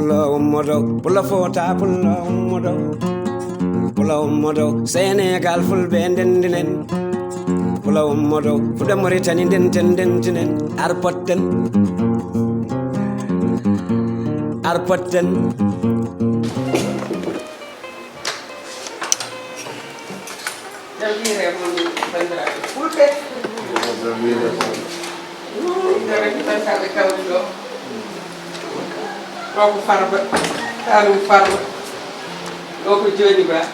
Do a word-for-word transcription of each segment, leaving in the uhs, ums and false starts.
Pulo ummodo, pulo fota, pulo ummodo. Pulo ummodo, Senegal fulɓe ndendinen. Pulo ummodo, fuɗa Moritani ndenten ndentinen. Arpotten. Arpotten. Jam hiire mon, banndiraaɓe fulɓe. Jam hiire mon. Jam hiire banndiraaɓe kawri ɗo. Ɗo ko Farba, Saalum Farba. Ɗo ko Jooni Ba.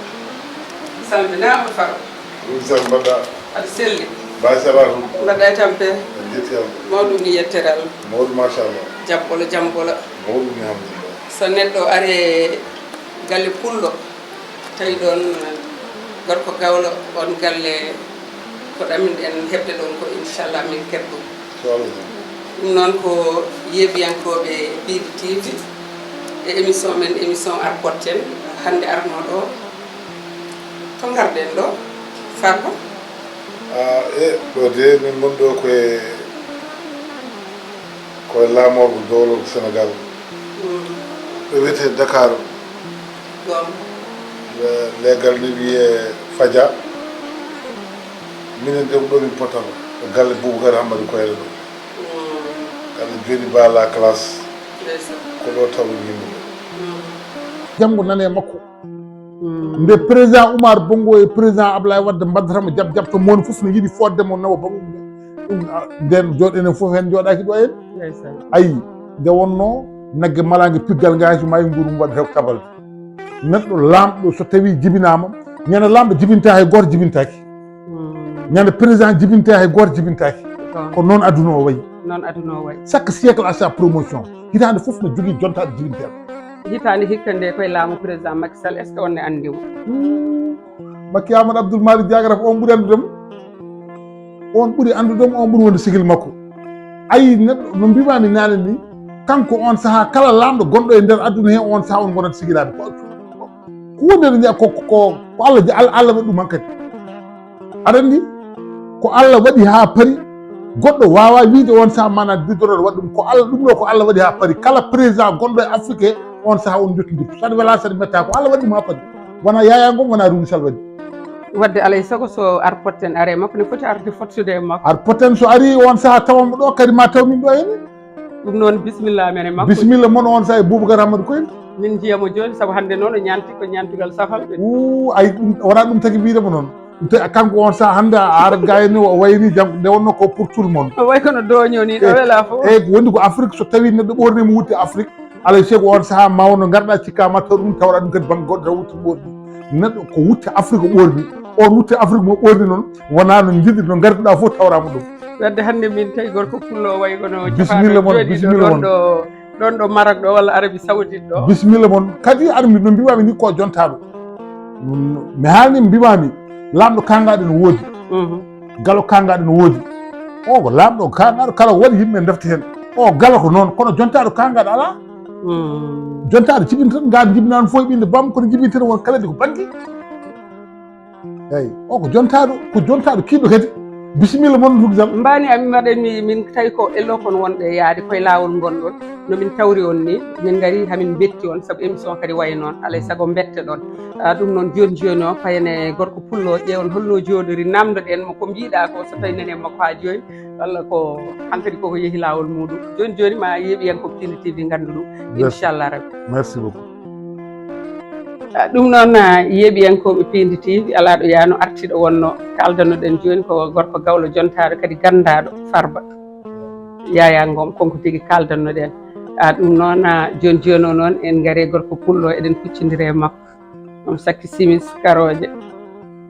Salminaama Farba. Ɗum salmbaɗa. Aɗa selli. Machallah. Mbaɗɗa e tampere. En jetti Allah. Mawɗum ni yettere Allah. Mawɗum machallah. Jaɓɓolo, jaɓɓolo. Mawɗum ni alhamdulillah. So neɗɗo ari galle pullo, tawi ɗon gorko gawlo, on galle ko ɗaminɗen heɓde ɗon ko inchallah min keɓ ɗum. Ɗum noon ko yeeɓiyankooɓe Piindi T V e émission men, émission Arpotten, hannde arno ɗo. To ngarɗen ɗo, Farba? Ah, e ɗo de min ngon ɗo koye, koye laamorgo dowlorgo Sénégal. Mm. Ɗo wiyetee Dakar. Gom. Le-, leegal ne wiyee Fadia. Minen de ko ɗo min potata. Ko galle Boubacar Hammadou Koyre ɗo. Mm. Galle Jooni Ba la classe. Ndeysaan. Ko ɗo tawmi yimɓe ɓe. Mm. Janngo nane makko. Mm. Nde président Oumar Bongo e président Ablaye Wade mbaddata mo jab jab to moon fof ne yiɗi fodde mo nawa bangu. Ɗum, a, nden jooɗo enen fof en jooɗaaki ɗo en. Ndeysaan. Ayi, nde wonno nagge malaange piggal ngaaki maayi nguuru mum waɗa hew kabalde. Neɗɗo laamɗo so tawi jibinaama, ñande laamɗo jibinta hay gooto jibintaaki. Mm. Ñande président jibinta hay gooto jibintaaki. Ko noon aduna o wayi. Noon aduna o wayi. Chaque siècle a sa promotion. Hitaande fof no jogii jontaaɗo jibinteeɗo. Hitaande hikka nde koye laamu président Macky Sall, est-ce que on ne anndi mo? Hmm. Macky Amadou Abdoul Malick Diagaraf, on ɓuri anndude mo. On ɓuri anndude mo, on ɓuri wonde sigil makko. Ayi, neɗɗo, no mbimaami naane ni, kanko on sahaa, kala laamɗo gonɗo e nder aduna he on sahaa, on ngonata sigilaaɓe. Ko, ko, ko woni ene ko, ko, ko, ko Allah, Allah, Allah waɗi ɗum hankadi. Aɗa anndi, ko Allah waɗi haa pari, goɗɗo waawaa wiyde on sahaa maanaa bidoroɗo waɗa ɗum. Ko Allah, ɗum ɗo ko Allah waɗi haa pari. Kala président gonɗo e Afrique, on sahaa on njottondirtu. Saɗa welaa, saɗa mettaa, ko Allah waɗi ɗum haa pari. Wonaa Yaya Ngom, wonaa Rumi Sall waɗi. Waɗde alay sago so Arpotten ari e makko, ne foti arde fottude e makko. Arpotten so ari on sahaa tawa mo ɗo, kadi ma taw min ɗo henne. Ɗum noon, bisimilla amen e makko. Bisimilla mon on sahaa e Boubacar Amadou Koyne. Min njiya mo jooni, sabu hannde noon o ñaanti ko ñaantugal safalɓe. Uu, ay, ɗum, wonaa ɗum tagi wiyde mo noon. Te kanko on sahaa hannde a arat ga en ni o wayni jam, nde wonno ko pour tout le monde. O way kono dooño ni, ɗo wela fof. Eyi, ko wondi ko Afrique, so tawi neɗɗo ɓorni mo wutte Afrique, alay sago on sahaa mawno ngarɗa cikka ma taw ɗum tawɗa ɗum kadi bannge goɗɗo taw wutte ɓorni. Neɗɗo ko wutte Afrique o ɓorni. On wutte Afrique mo ɓorni noon, wonaa no njiɗi no ngarduɗa fof tawrama ɗum. Wadde hannde min tawi gorko pullo o way kono Bisimilla mon, jooɗiiɗo bisimilla ɗon mon. Ɗo, ɗon ɗo Maroc ɗo walla Arabie Saoudite ɗo. Bisimilla mon. Kadi aɗa mi no mbiwami ni ko jontaaɗo. Mm, mi haalni mbimami, laamɗo kangaɗo no woodi. Mhm. Galo kangaɗo no woodi. O ko laamɗo kangaɗo kala waɗi yimɓe defte hen. O galo ko noon, kono jontaaɗo kangaɗo alaa. Mm. Jontaaɗo jibinta tan, ngal jibinano fof e ɓiɗɗo bam, kono jibinta tan won kala de ko banndi. Eyi, o ko jontaaɗo, ko jontaaɗo kiiɗɗo kadi. Bisimilla mon, Rugi Sall. Mbani ami mbaɗen mi, min tawi ko ello kon wonɓe yaade koye laawol ngonɗon. No min tawri on ni, min ngari hamin mbetti on, sabu émission kadi wayi noon. Alay sago mbette ɗon. Ah, ɗum noon jooni jooni o, payane gorko pullo, ƴeewon holno jooɗori, namdoɗen mo ko mbiɗa ko, so tawi nene makko haa jooni, walla ko hankadi koko yehi laawol muɗum. Jooni jooni ma yeeɓiyankooɓe Piindi T V nganndu ɗum, Merci. Inchallah Rabbi. Merci beaucoup. Ah, ɗum noon, ah, yeeɓiyankooɓe Piindi T V, alaa ɗo yaano artiiɗo wonno. Kaaldannoɗen jooni ko gorko gawlo jontaaɗo kadi ganndaaɗo Farba. Yaya Ngom, konko tigi kaaldannoɗen. Ah, ɗum noon, ah, jooni jooni o noon en ngari e gorko pullo, eɗen kuccondiri e makko. Ɗum sakki simis, karooje.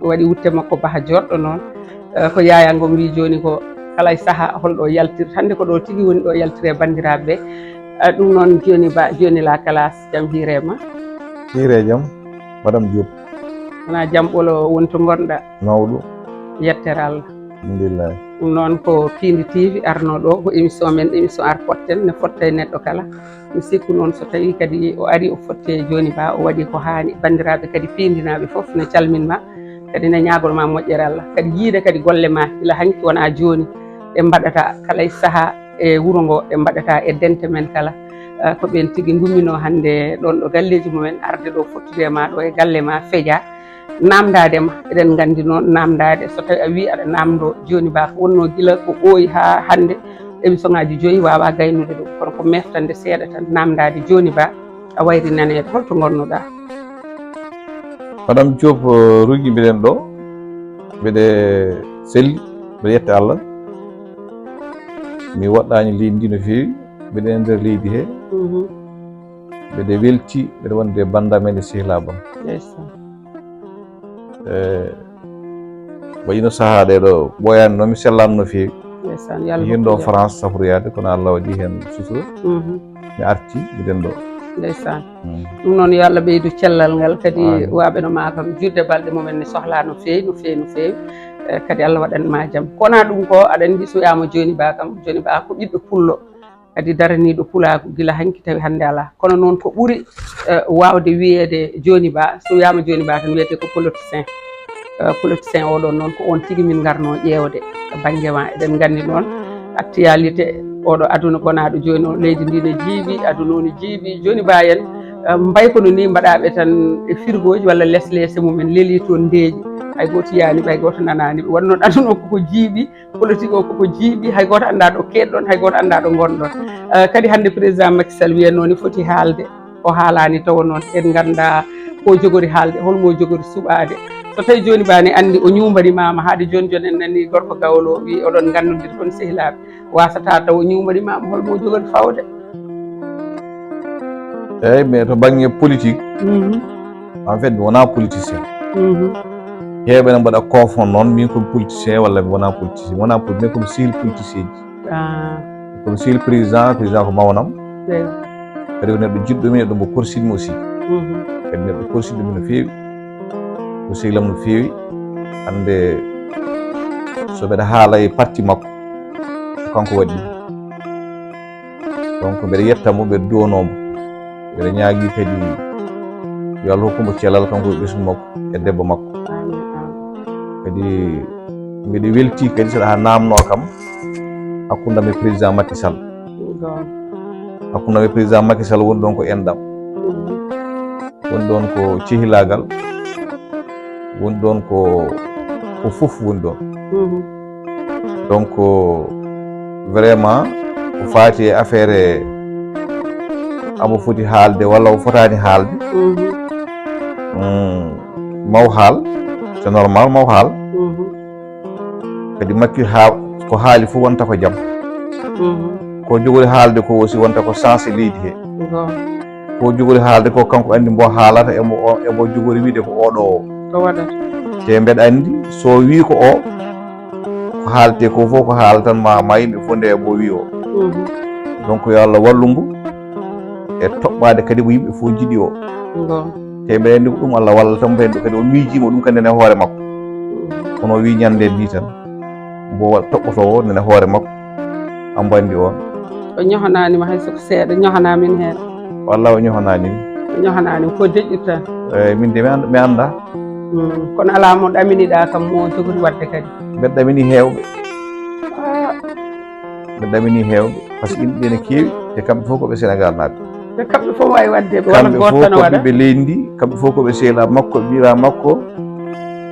O waɗi wutte makko baha joɗɗo noon. Eh, ko Yaya Ngom wi jooni ko kala e saha holɗo yaltirta. Hannde ko ɗo tigi woni ɗo yaltire banndiraaɓe ɓe. Eh, ɗum noon jooni ba, jooni la classe, jam hiire ma. Hiire jam, Madame Diop. Wona jam ɓolo woni to ngonɗa. Mawɗo. Yettere Allah. Alhamdulillah. Ɗum noon ko Piindi T V arno ɗo, ko émission men, émission Arpotten, ne fotta e neɗɗo kala. Mi sikku noon so tawi kadi o ari, o fotte jooni ba, o waɗi ko haani. Banndiraaɓe kadi piindinaaɓe fof ne calminma. Kadi ne ñaagol ma moƴƴere Allah. Kadi yiide kadi golle ma, ila hanki wona jooni. Ɗe mbaɗata kala e saha e wuro ngo, ɗe mbaɗata e dente men kala. Eh, ko ɓeen tigi ngumminoo hannde ɗoon ɗo galleeji mumen, arde ɗo fottude e ma ɗo e galle ma, feja, naamndaade ma. Eɗen nganndi noon, naamndaade, so tawi a wii aɗa naamndoo Johnny Ba, ko wonnoo gila ko ɓooyi haa hannde, émission ngaaji joyi waawaa gaynude ɗum, kono ko meeftande seeɗa tan, naamndaade Johnny Ba, a wayri naneede, holto ngonnoɗaa? Madame Diop, eh, Rougui, mbiɗen ɗo, mbiɗe selli, mbiɗe yetta Allah. Mi woɗɗaani leydi ndi no feewi, mbiɗen e nder leydi he. Mhm. Mbiɗe welti, mbiɗe wonde e bannda men e sehilaaɓe am. Ndeysaan. E, wayino sahaa ɗe ɗo ɓooyaani noon, mi sellaani no feewi. Ndeysaan, yo Allah mi heen ɗo hokku jam. France safroyaade, kono Allah waɗi heen sutura. Mhm. Mi arti, mbiɗen ɗo. Ndeysaan. Mm. Ɗum noon, yo Allah ɓeydu cellal ngal, kadi Amiin. Waaɓe no maa kam, juutde balɗe mumen ne sohlaa no feewi, no feewi, no feewi. Eh, kadi Allah waɗan ma jam. Ko wonaa ɗum ko, aɗa anndi so wiyaama Johnny Ba kam, Johnny Ba ko ɓiɗɗo pullo. Kadi daraniiɗo pulaagu gila hanki tawi hannde alaa. Kono noon ko ɓuri, eh, waawde wiyeede Johnny Ba, so wiyaama Johnny Ba tan wiyetee ko politicien. Eh, politicien oo ɗoon noon ko oon tigi min ngarnoo ƴeewde e bannge ma. Eɗen nganndi noon actualité oo ɗo aduna gonaaɗo jooni o, leydi ndi ne jiiɓi, aduna o ne jiiɓi. Johnny Ba en, eh, mbay kono ni mbaɗaaɓe tan e firgooji walla les les mumen lelii toon ndeeƴi. Hay gooto yiyaani ɓe, hay gooto nanaani ɓe. Wano noon aduna o koko jiiɓi, politique o koko jiiɓi, hay gooto anndaa ɗo keedɗon, hay gooto anndaa ɗo ngonɗon. Eh, kadi hannde président Macky Sall wiyanoo ni foti haalde, o haalaani tawa noon, en nganndaa ko jogori haalde, holmo jogori suɓaade. So tawi Johnny Ba ne anndi o ñuumbanimaama, haade jooni jooni en nani gorko gawlo wii oɗon nganndondiri kono sehilaaɓe, waasata taw o ñuumbanimaama, holmo jogori fawde? Eyyi, mais to bannge politique, mhm, en fait, mi wonaa politicien. Mhm. Heewɓe ne mbaɗa confond noon, min ko politicien walla mi wonaa politicien. Mi wonaa politicien, komi sehil politicien ji. Ah. Komi sehil président, président ko mawnam. Eyi. Kadi ko neɗɗo jiɗɗo mi, neɗɗo mo korsinmi aussi. Mhm. Kadi neɗɗo korsinɗo mi no feewi. Ko sehilam no feewi. Hannde so mbeɗa haala e parti makko, ko kanko waɗi ɗum. Donc mbeɗa yetta mo, mbeɗa duwanoo mo. Mbeɗa ñaagii kadi yo Allah hokku mo cellal, kanko e ɓesngu makko e debbo makko. Amiin, amiin. Kadi mbeɗa weltii kadi so ɗa naamnoo kam hakkunde am e président Macky Sall. Goonga. Hakkunde am e président Macky Sall woni ɗoon ko enɗam. Mhm. Woni ɗoon ko cehilaagal. Woni ɗoon ko, ko fof woni ɗoon. Mhm. Donc vraiment ko faati e affaire e amo foti haalde walla o fotaani haalde. Mhm. Mm, maw haal, c'est normal maw haal. Mhm. Kadi Macky ha ko haali fof wonta ko jam. Mhm. Ko jogori haalde ko aussi wonta ko sens e leydi he. Goonga. Ko jogori haalde ko kanko anndi mbo haalata, emo o, emo jogori wiide ko oɗo o. Ko waɗata. Te mbeɗa anndi so wii ko o, ko haalte ko fof ko haala tan ma, ma yimɓe fof nde mbo wii o. Mhm. Donc yo Allah wallu mbo e toɓɓaade kadi mo yimɓe fof njiɗi o. Goonga. Te mbeɗa anndi ko ɗum Allah wallata mo, mbeɗa anndi kadi o miijiima ɗum kadi nene hoore makko. Mhm. Kono o wii ñande ndi tan mbo wa-, toɓɓotoo o nene hoore makko. Ambo anndi on. O ñohanaani ma hay so ko seeɗa, ñohanaa min heen. Wallaahi o ñohanaani mi. O ñohanaani ko deƴƴu tan. Eyi, min de mi and-, mi anndaa. Mm, kono alaa mo ɗaminiɗaa kam mo jogori waɗde kadi. Mbeɗa ɗamini heewɓe. Ah. Mbeɗa ɗamini heewɓe. Par ce que yimɓe ene keewi, te kamɓe fof ko ɓe Senegal naaɓe. Te kamɓe fof waawi waɗde, ɓe walla kamɓe gooto fof tan ko waɗa. Ɓiɓɓe leydi ndi, kamɓe fof ko ɓe sehilaaɓe makko, ɓiraa makko,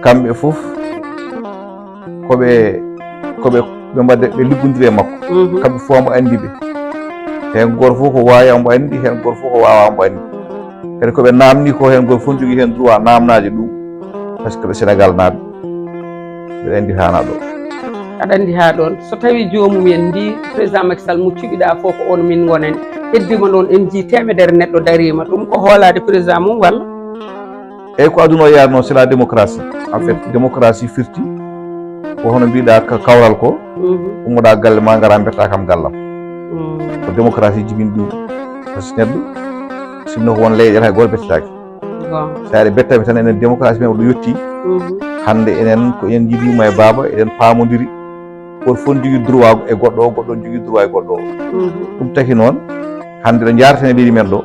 kamɓe fof ko ɓe, ko ɓe, ɓe mbaɗde, ɓe liggondiri e makko. Mhm. Kamɓe fof omo anndi ɓe. Heen gooto fof ko waawi omo anndi, heen gooto fof ko waawaa omo anndi. Kadi ko ɓe naamni ko, heen gooto fof jogii heen droit naamnaade ɗum, par ce que ɓe Senegal naaɓe. Mbeɗa anndi haanaa ɗo. Aɗa anndi haa ɗoon. So tawii joomum en ndi président Macky Sall mo cuɓiɗaa fof ko on min ngonani. Heddiima noon en njii teemedere neɗɗo dariima. Ɗum ko hoolaade président mum walla? Eyyi, ko aduna o yaari noon, c'est la démocratie. En fait, mhm, démocratie firti ko hono mbiɗa ka-, kawral ko, mhm, ummoɗa galle ma, ngara mbetta kam gallam. Mm. Ko démocratie jibini ɗum. Par ce que neɗɗo, sinno ko won leyɗeele hay gooto bettetaake. Bon. So aɗa betta ɓe tan, enen démocratie men o ɗo yetti. Mhm. Hannde enen ko enen njiɗi yumma e baaba, eɗen paamodiri. Gooto fof ne jogii droit e goɗɗo o, goɗɗo ne jogii droit e goɗɗo o. Mhm. Ɗum taki noon, hannde ɗo njaareten e leydi men ɗo,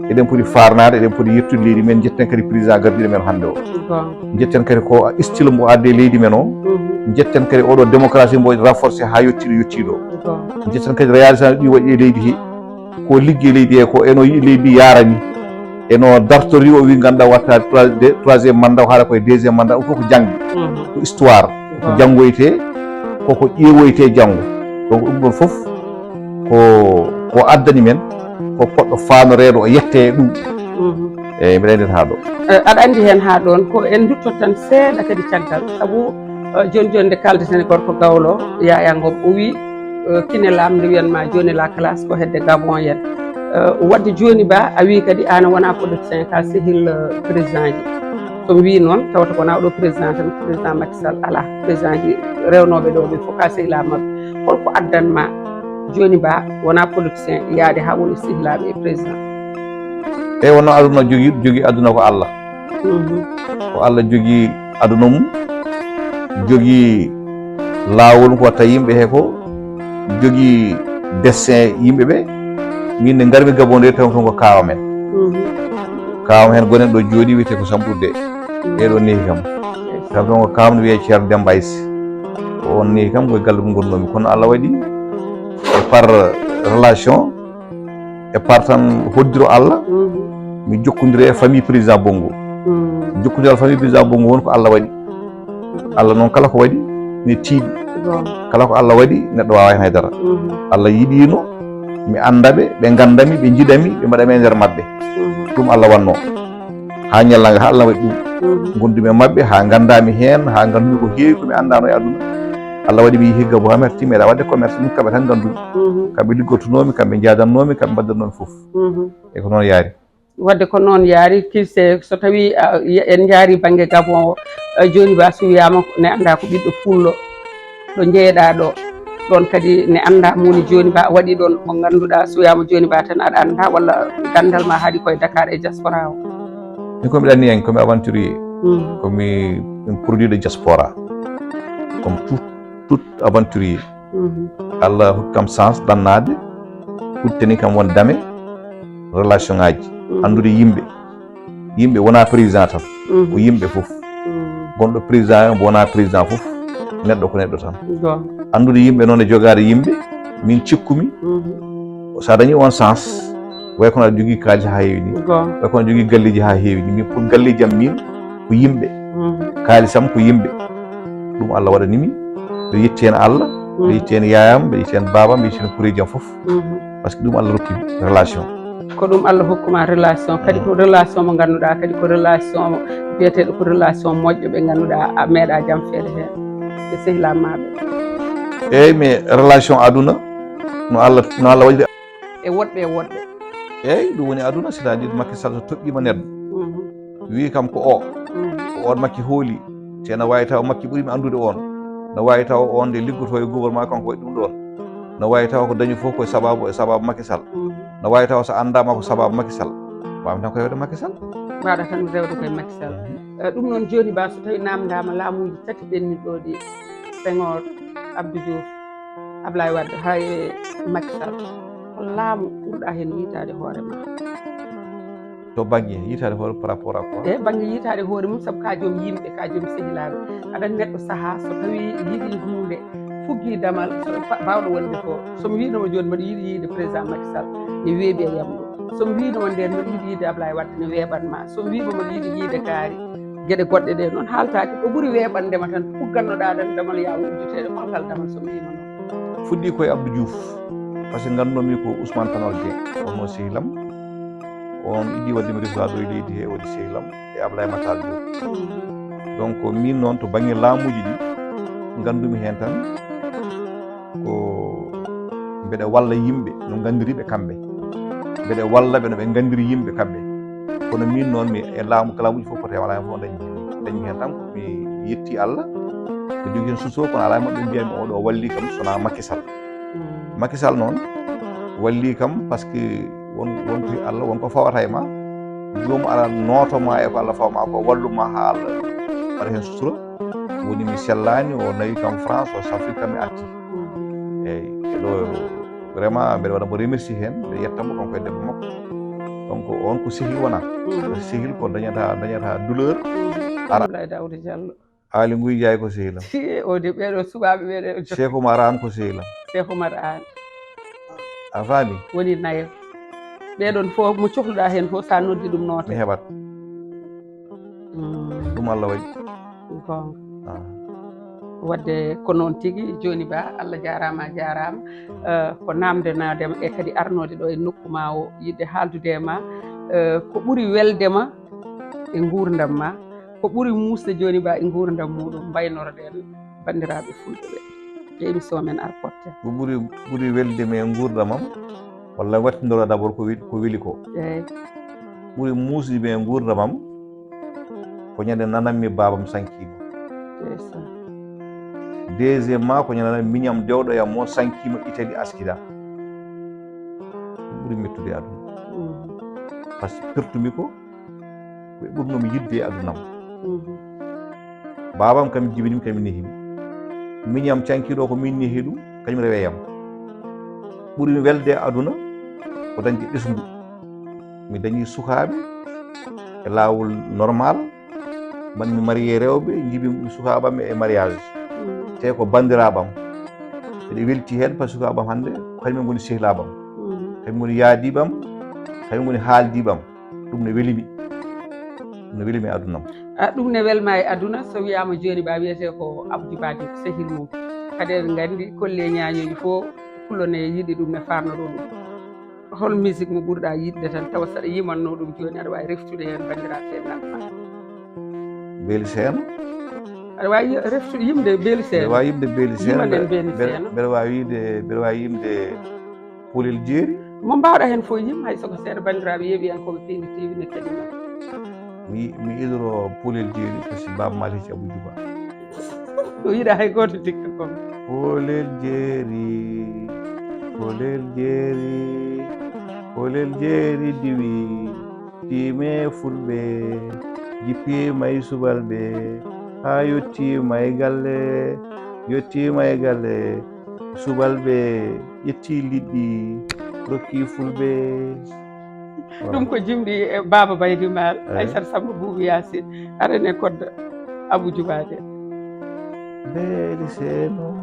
eɗen poti faarnaade, eɗen poti yettude leydi men, njetten kadi président gardiiɗo men hannde o. Bon. Njetten kadi ko style mbo addi e leydi men o. Mhm. Njetten kadi oɗo démocratie mbo renforcé haa yetti ɗo yetti ɗo. Bon. Njetten kadi réalisation ɗi waɗi e leydi he. Ko liggey leydi he, ko eno yiɗi leydi ndi yaara ni. Eno dartori o wi, ngannduɗaa, watta trois-, de-, troisième mandat, o haala koye deuxième mandat, ɗum fof ko jannge. Ko histoire. Ko janngoyte, koko ƴeewoyte janngo. Donc ɗum ɗon fof ko, ko addani men, ko poɗɗo faanoreede o yette e ɗum. Eyyi, mbiɗa anndi haa ɗo. Eh, aɗa anndi heen haa ɗoon, ko en nduttot tan seeɗa kadi caggal, sabu, eh, jooni jooni nde kaldeten e gorko Gawlo, Yaya Ngom, o wi, eh, Kiné Lam nde wiyanma jooni la classe ko hedde Gabon en. Eh, wadde jooni ba a wi kadi an a wona politicien, ka sehil, eh, président ji. So mi wi noon, tawata ko wona oɗo président tan, président Macky Sall, alaa, président ji rewnooɓe ɗo ɓe fof ka sehilaaɓe maɓɓe. Holko addanma jooni ba wona politicien yaade haa woni sehilaaɓe e président? Eyyi, wonno aduna jogii, jogii aduna ko Allah. Ko Allah jogii aduna mum, jogii laawol ko watta yimɓe he ko, jogii destin yimɓe ɓe. Min nde ngarmi Gabon nde, taw toon ko kaawa men. Kaawa men heen gonen ɗo jooɗi, wiyetee ko Samɓude. Ɓee ɗo nehi kam. Taw toon ko kaawa men wiyee Ceerno Demba Aysi. Ko oon nehi kam, ko e galle mum ngonnomi. Kono Allah waɗi, par relation, e par tan hoddiro Allah, mi jokkondire e famille président Bongo. Jokkondire e famille président Bongo won ko Allah waɗi. Allah noon kala ko waɗi ne tiiɗi. Kala ko Allah waɗi neɗɗo wawa hen haydara. Allah yiɗino mi anda ɓe, ɓe gandami, ɓe jiɗami, ɓe mbaɗami e nder maɓɓe. Ɗum Allah wanno. Ha ñallanga ha Allah waɗi ɗum. Gondumi e maɓɓe ha gandami hen, ha gandumi ko heewi ko mi andano e aduna. Allah waɗi mi yehi Gabon, ha mi arti, meeɗa wadde commerce, ɗum kamɓe tan gandumi. Kamɓe liggotonomi, kamɓe jadannomi, kamɓe mbaddannomi fof. E ko noon yaari. Wadde ko noon yaari, kise, so tawi, a, ye-, en jaari bangge Gabon o, a, Johnny Ba so wiyama ne anda ko ɓiɗɗo pullo, ɗo jeeɗa ɗo, ɗon kadi ne anda moni Johnny Ba, waɗi ɗon mo ganduɗa so wiyama Johnny Ba tan aɗa anda, walla gandal ma haaɗi koye Dakar e diaspora o? Min ko mbiɗa anndi hen, ko mi aventurier. Ko mi, un produit de diaspora. Comme tout, tout aventurier. Allah hokki kam chance ɗannaade, huttani kam won dame relation ngaji, anndude yimɓe. Yimɓe wona président tan, ko yimɓe fof. Gonɗo président e wona président fof, neɗɗo ko neɗɗo tan. Anndude yimɓe noon e jogaade yimɓe, min cikkumi, so a dañi on chance, way kono aɗa jogii kaalis haa heewi ni. Way kono aɗa jogii galleeji haa heewi ni. Min pour galleeji am min ko yimɓe. Kaalis am ko yimɓe. Ɗum Allah waɗani mi. Mbiɗo yetti heen Allah, mbiɗo yetti heen yaayam, mbiɗo yetti heen baabam, mbiɗo yetti heen koreeji am fof. Par ce que ɗum Allah rokki mi relation. Ko ɗum Allah hokkuma relation. Kadi ko relation mo ngannduɗaa, kadi ko relation mo biyeteeɗo ko relation moƴƴo ɓe ngannduɗaa a meeɗa jam feede heen. Ɓe sehilaa maaɓe. Eeyi, mais relation aduna no Allah, no Allah waɗi. E woɗɓe e woɗɓe. Eeyi, ɗum woni aduna, c'est-à-dire Macky Sall so toɓɓiima neɗɗo, wii kam ko o, ko on Macky hooli, te ene waawi taw Macky ɓuri mi anndude on. No waawi taw on nde liggoto e gouvernement kanko waɗi ɗum ɗon. No waawi taw ko dañi fof ko e sababu, e sababu Macky Sall. No waawi taw so anndaama ko sababu Macky Sall. Waawmi tan ko rewde Macky Sall. Mbaɗa tan rewde koye Macky Sall. Eh, ɗum noon jooni ba so tawi namdama laamuji tati ɓenniɗo ɗi, Senghor, Abdou Diouf, Ablaye Wade, hay Macky Sall, ko laamu ɓurɗa heen yitaade hoore ma? To bannge yitaade hoore par rapport à quoi? E bannge yitaade hoore mum, sabu ka joom yimɓe, ka joom sehilaaɓe. Aɗa anndi neɗɗo sahaa so tawi yiɗi huunde, fuggi damal, so fa-, baawɗo wonde ko, so mi wiinoma jooni mbaɗa yiɗi yiide président Macky Sall, mi weeɓi e yamɗo. So mi wiinoma ndeen mbaɗa yiɗi yiide Ablaye Wade, ne weeɓan ma. So mi wiima mbaɗa yiɗi yiide kaari, geɗe goɗɗe ɗe noon haaltaaki. Ko ɓuri weeɓande ma tan, ko uggannoɗaa ɗan damal yaa udditeede, ko ngal damal so mi wiima noon? Fuɗɗi ko e Abdou Diouf, par ce que nganndunomi ko Ousmane Tanor Dieng, on mo sehilam. On iddi wadde mi risude ɗo e leydi he, waɗi sehilam e Ablaye Matar Diop. Donc min noon to bannge laamuji ɗi, nganndumi heen tan ko mbeɗa walla yimɓe no nganndiri ɓe kamɓe. Mbeɗa walla ɓe no ɓe nganndiri yimɓe kamɓe. Kono min noon mi e laamu, laamuji fof ko tawata heen fof dañi, dañi heen tan ko mi yetti Allah. Ko jogii heen suso kono alaa e maɓɓe mbiyami oɗo walli kam sona Macky Sall. Macky Sall noon walli kam par ce que won, won ko Allah, won ko fawata e ma. Joom ara nooto ma e ko Allah fawa ma ko, wallu ma haa Allah waɗa heen sutura. Woni mi sellaani, o nawi kam France, o safri kam mi arti. Eyyi, e ɗo vraiment mbeɗa waɗa mo remercier heen, mbeɗa yetta mo kanko e debbo makko. Donc on ko sehil wona. Sehil ko dañata, dañata douleur. Ara. Abdoulaye Daouda Diallo. Aly Ngouille Ndiaye ko sehilam. O de ɓeɗo suɓaɓe ɓeɗo. Cheikh Oumar Anne ko sehilam. Cheikh Oumar Anne. A faami? Woni nayo. Ɓeɗon fof mo cohluɗa heen fof, sa noddi ɗum noota. Mi heɓat. Mm. Ɗum Allah waɗi. Goonga. Ah. Wadde ko noon tigi, Jooni Ba, Allah jaaraama, a jaaraama. Eh, ko naamndenaade ma e kadi arnoode ɗo e nokku ma o, yiɗde haaldude e ma, eh, ko ɓuri welde ma e nguurndam ma, ko ɓuri muusde Jooni Ba e nguurndam muɗum, mbaynorɗen banndiraaɓe fulɓe ɓe e émission men Ar Potten. Ko ɓuri, ɓuri welde mi e nguurndam am, walla wattindoro d'abord ko wi-, ko weli ko. Eey. Ɓuri muusde mi e nguurndam am, ko ñande nanammi baabam sankiima. Ndeysaan. Deuxièmement, ko ñande nanammi miñam dewɗo yam mo sankiima Italie, askida. Ɗum ɓuri mettude e aduna. Mm. Par ce que pertumi ko, ko ɓurnumi yiɗde e aduna am. Mhm. Baabam kam jibinimi, kam nehimi. Miñam cankiiɗo ko min nehi ɗum, kañum rewe yam. Ɓurimi welde e aduna ko dañde ɓesngu. Mi dañi sukaaɓe e laawol normal, mbaɗmi marié rewɓe, njibimi ɗum sukaaɓam e mariage. Mm. Te ko banndiraaɓam. Mbiɗa welti heen par ce que sukaaɓam hannde, ko kañum ngoni sehilaaɓam. Mm. Kañum ngoni yaadiiɓam, kañum ngoni haaldiiɓam. Ɗum ne welimi. Ɗum ne welimi e aduna am. A, ɗum ne welma e aduna, so wiyaama Jooni Ba wiyetee ko Abdou Ba Diop, sehil mum. Kadi eɗen nganndi kolle ñaañooji fof, pullo ne yiɗi ɗum, ne faarnoro ɗum. Hol musique mo ɓurɗa yiɗde tan, tawa saɗa yimanno ɗum jooni, aɗa waawi reftude heen banndiraaɓe ɓe nana? Beeli Seeno. Aɗa waawi reftude yimde Beeli Seeno? Aɗa waawi yimde Beeli Seeno. Yimanen Beeli Seeno. Mbeɗa waawi wiide, mbeɗa waawi yimde Poolel Jeeri. Mo mbaawɗa heen fof yim, hay soko seeɗa banndiraaɓe yeeɓiyankooɓe Piindi T V ne keɗima. Mi, mi idoro Poolel Jeeri, ko si Baaba Maal hecci Abou Djouba. O yiɗa hay gooto tikka kon. Poolel Jeeri, Poolel Jeeri, Poolel Jeeri diwi, tiime fulɓe, jippiima e subalɓe, haa yettiima e galle, yettiima e galle. Subalɓe ƴetti liɗɗi, rokki fulɓe. Voilà. Ɗum ko jimɗi e Baaba Baydi Maal, eey. Aysata Samba Buubu Yaasin, aɗa ne kodda Abou Djouba de. Beeli Seeno,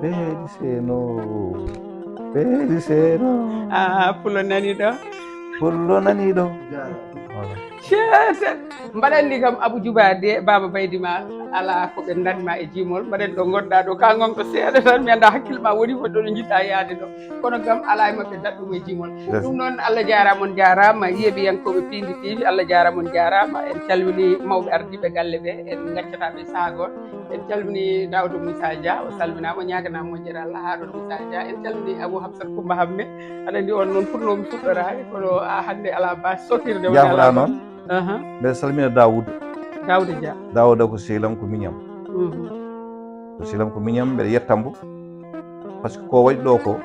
Beeli Seeno, Beeli Seeno. Ah, pullo nani ɗo. Pullo nani ɗo. Voilà. Ceete. Mbaɗanni kam Abou Djouba de, Baaba Baydi Maal, alaa ko ɓe ndanma e jimol. Mbaɗen ɗo ngonɗa ɗo, ka ngonɗo seeɗa tan, mi annda hakkille ma woni fof ɗo, ɗo njiɗɗa yaade ɗo. Kono kam alaa e maɓɓe daɗɗum e jimol. Yes. Ɗum noon, Allah jaaraama, on jaaraama, yeeɓiyankooɓe Piindi T V, Allah jaaraama, on jaaraama. En calmini mawɓe ardiiɓe galle ɓe, en ngaccataa ɓe sahaa gooto. En calmini Daouda Moussa Dia, o salminaama, o ñaaganaama moƴƴere Allah, Harouna Moussa Dia. En calmini Abou Hafsat Koumba Hamme, aɗa anndi on noon fotnoomi fuɗɗoraade, kono a hannde alaa baasi sokirde woni alaa noon. Aha. Mbeɗa salmina Daouda. Daouda Dia. Daouda ko sehil am, ko miñam. Mhm. Ko sehil am, ko miñam, mbeɗa yetta mbo. Par ce que ko waɗi ɗo ko,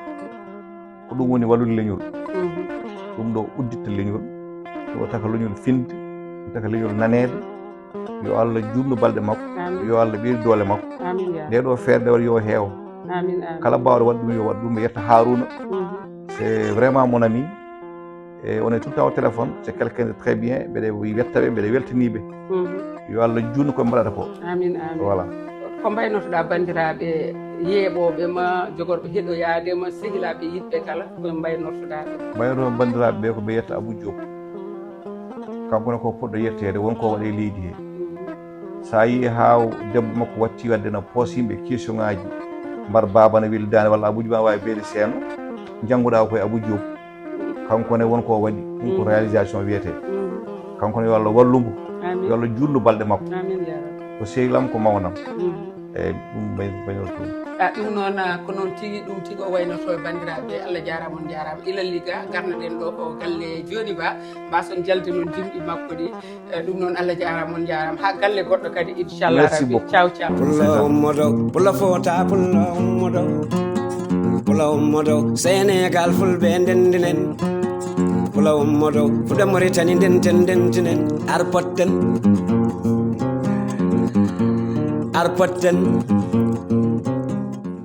ko ɗum woni wallude leñol. Mhm. Ɗum ɗo udditta leñol. Ɗum waɗata ko leñol finde, waɗata ko leñol naneede. Yo Allah juutnu balɗe makko. Amin. Yo Allah ɓeydu doole makko. Amin, ya. Nde ɗo feere nde waɗi yo heew. Amin, amin. Kala baawɗo waɗ ɗum, yo waɗ ɗum. Mi yetta Harouna. Mhm. C'est vraiment mon ami. Et on est tout le temps au téléphone. C'est quelqu'un de très bien. Mbeɗa yettaɓe, mbeɗa weltaniɓe. Mhm. Yo Allah juutnu ko mbaɗata ko. Amin, amin. Voilà. Ko mbaynotoɗa banndiraaɓe yeeɓooɓe ma, jogorɓe heɗoyaade ma, sehilaaɓe yiɗɓe kala, ko mbaynotoɗa ɓe? Mbaynoto banndiraaɓe ɓe ko ɓe yetta Abou Diop. Kanko ne ko poɗɗo yetteede, won ko waɗe leydi he. Sa yii haa debbo makko watti wadde no poos yimɓe question ngaji, mbar baaba no weli daande walla Abou Diouf ma wawi beeli seeno, jannguɗa ko e Abou Diouf. Kanko ne won ko waɗi, ɗum ko réalisation wiyete. Kanko ne yo Allah wallu mo, yo Allah juutnu balɗe makko. Amin ya Rabbi. Ko sehil am, ko mawnam. Eyyi, ɗum bay-, baynol toon. A, ɗum noon, a, ko noon tigi, ɗum tigi o waynoto e banndiraaɓe. Allah jaaraama, on njaaraama. Ilal Liga, ngarnoɗen ɗo ko galle Jooni Ba, mbason jalde noon jimɗi makko ɗi. E, ɗum noon, Allah jaaraama, on njaaraama. Haa galle goɗɗo kadi, inchallah. Merci rabbi beaucoup. Ciao, ciao. Pullo ummodo, pullo fota, pullo ummodo. Pullo ummodo, Senegal fulɓe ndendinen. Pullo ummodo, fuɗe Mauritanie ndenten, ndentinen. Ar potten. Ar potten.